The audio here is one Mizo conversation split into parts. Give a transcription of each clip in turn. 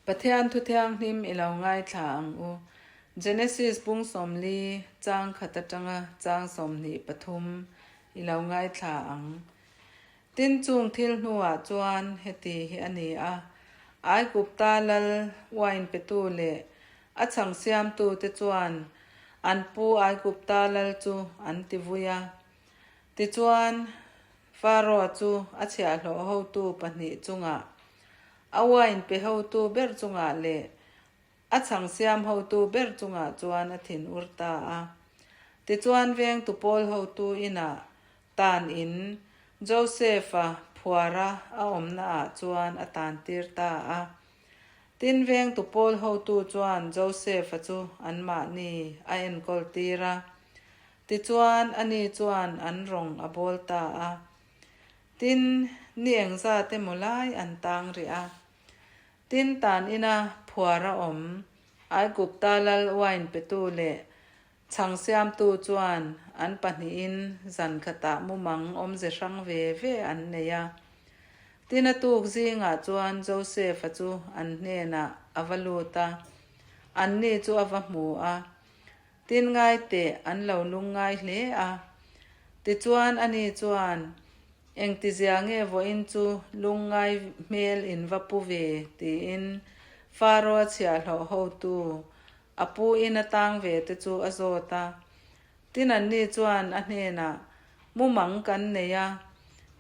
Pathian thu thianghlim i lo ngaithla ang u. Genesis bung 40 chang khat atanga chang 23 i lo ngaithla ang. Tin chung thil hnuah chuan heti hi a ni a, Aigupta lal uain petu leh a chhang siamtute chuan an pu Aigupta lal chu an ti vui a. Tichuan, Pharaoh chu a chhiahhlawh hotu pahnih chungah, a uain pe hotu ber chungah leh a chhang siam hotu ber chungah chuan a thin ur ta a. Tichuan vengtu pawl hotu inah tan in Joseph-a phuara a awmna ah chuan a tan tir ta a. Tin vengtu pawl hotu chuan Joseph-a chu anmahni a enkawl tir a. Tichuan ani chuan an rawng a bawl ta a. Tin, ni engzat emaw lai an tang rih a. Tin tan ina phuar a awm Aigupta lal uain petu leh Chhang siamtu chuan an pahnihin zan khatah mumang awmze hrang ve ve an nei a. Tin a tuk zingah chuan Joseph-a chu an hnenah a va lut a, anni chu a va hmu a. Tin ngai teh an lo lungngai hle a. Tichuan ani chuan, Engtizia nge vawiin chu lungngai hmel in va pu ve? tiin Pharaoh-a chhiahhlawh hotu A pu in a tang ve te chu a zawt a. Tin anni chuan a hnenah, Mumang kan nei a,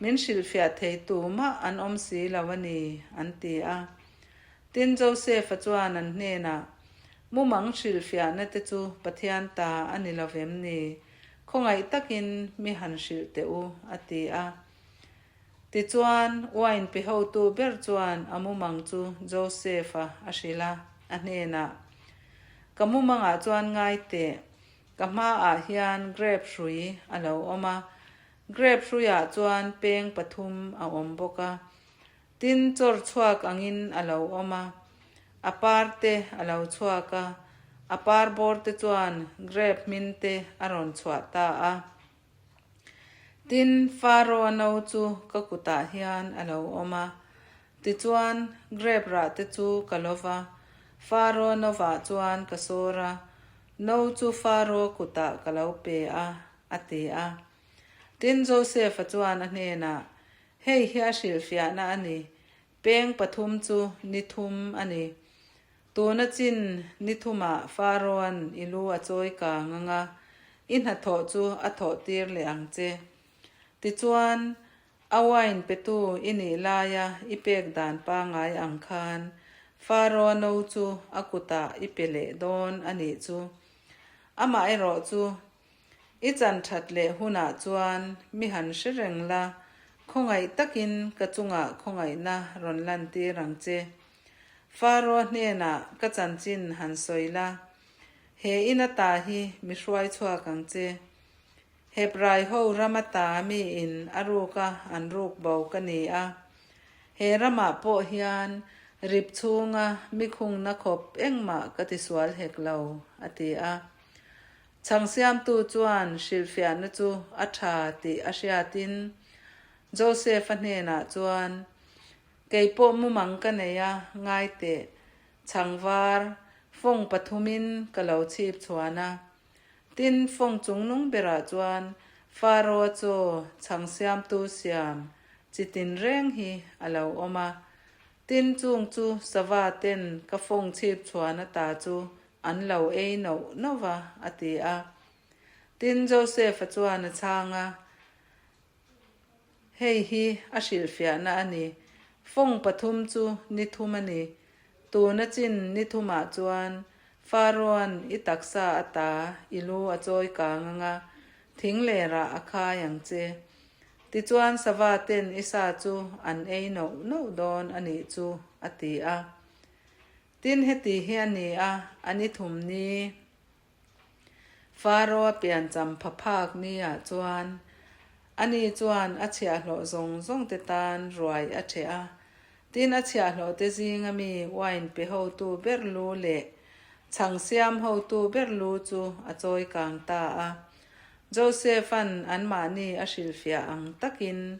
min hrilhfiah thei tu mah an awm si lo a ni, an ti a. Tin Joseph-a chuan an hnenah, Mumang hrilhfiahna te chu Pathian ta a ni lo vem ni? Khawngaih takin mi han hrilh teh u, a ti a. Tichuan, uain pe hotu ber chuan a mumang chu Joseph-a a hrilh a, a hnenah, Ka mumangah chuan ngai teh, ka hmaah hian grep hrui a lo awm a, grep hruiah chuan peng pathum a awm bawk a, tin chawr chhuak angin a lo awm a, a par te a lo chhuak a, a par bawr te chuan grep hmin te a rawn chhuah ta a. Tin, Pharaoh-a no chu ka kutah hian a lo awm a. Tichuan, grep rah te chu ka lo va, Pharaoh-a novah chuan ka sawr a, no chu Pharaoh kutah ka lo pe a, a ti a. Tin, Joseph-a chuan a hnenah, Hei hi a hrilhfiahna a ni, peng pathum chu ni thum a ni. Tuna chin ni thumah Pharaoh-a'n i lu a chawi kang ang a, i hnathawh chu a thawh tir leh ang che. Tichuan, a wine petu i nih laia i pek dan pangngai ang khan Pharaoh-a no chu a kutah i pe leh dawn a nih chu. Amaherawh chu, i chan that leh hunah chuan mi han hre reng la, khawngaih takin ka chungah khawngaihna rawn lantir ang che. Pharaoh hnenah ka chanchin han sawi la, he in ata hi mi hruai chhuak ang che. Hebrai ho ram ata miin a ruka an ruk bo ka ni a. He ramah pawh hian rip chhunga mi khungna khawp engmah ka tisual hek lo, a ti a. Chhang siamtu chuan hrilhfiahna chu a tha tih a hriatin Joseph-a hnenah chuan, Kei pawh mumang ka nei a, ngai teh. Chhangvar, fawng pathumin ka lo chhip chhuan a. Tin, fawng chungnung berah chuan Pharaoh-a chaw chhang siamtu siam chi tinreng hi a lo awm a. Tin, chung chu sava ten ka fawng chhip chhuan ata chu an lo ei noh noh va, a ti a. Tin, Joseph-a chuan a chhang a. Hei hi a hrilhfiahna a ni. Fawng pathum chu ni thum a ni. Tuna chin ni thumah chuan Pharaoh-a'n i taksa ata i lu a chawi kang ang a, thing lerah a khai ang che. Tichuan sava ten i sa chu an ei noh noh dawn a nih chu, a ti a. Tin heti hi a ni a, a ni thum ni. Pharaoh-a piancham pha phak ni-ah chuan ani chuan a chhiahhlawh zawng zawngte tan ruai a ṭheh a. Tin, a chhiahhlawhte zinga mi wine pe hotu ber lu leh chhang siam hotu ber lu chu a chawi kang ta a. Joseph-a'n anmahni a hrilhfiah ang takin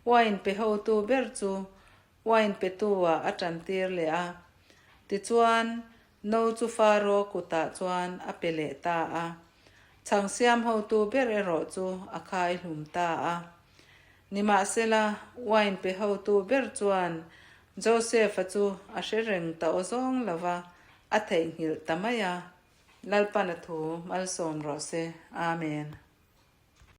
wine pe hotu ber chu Wine petu-ah a ṭantir leh a. Tichuan, no chu Faro kutah chuan a pe leh ta a. Chhang siam hotu ber erawh chu a khai hlum ta a. Nimahsela, wine pe hotu ber chuan Joseph-a chu a hre reng ta aw zawng lo va, a theihnghilh ta mai a. Lalpan a thu malsawm rawh se. Amen.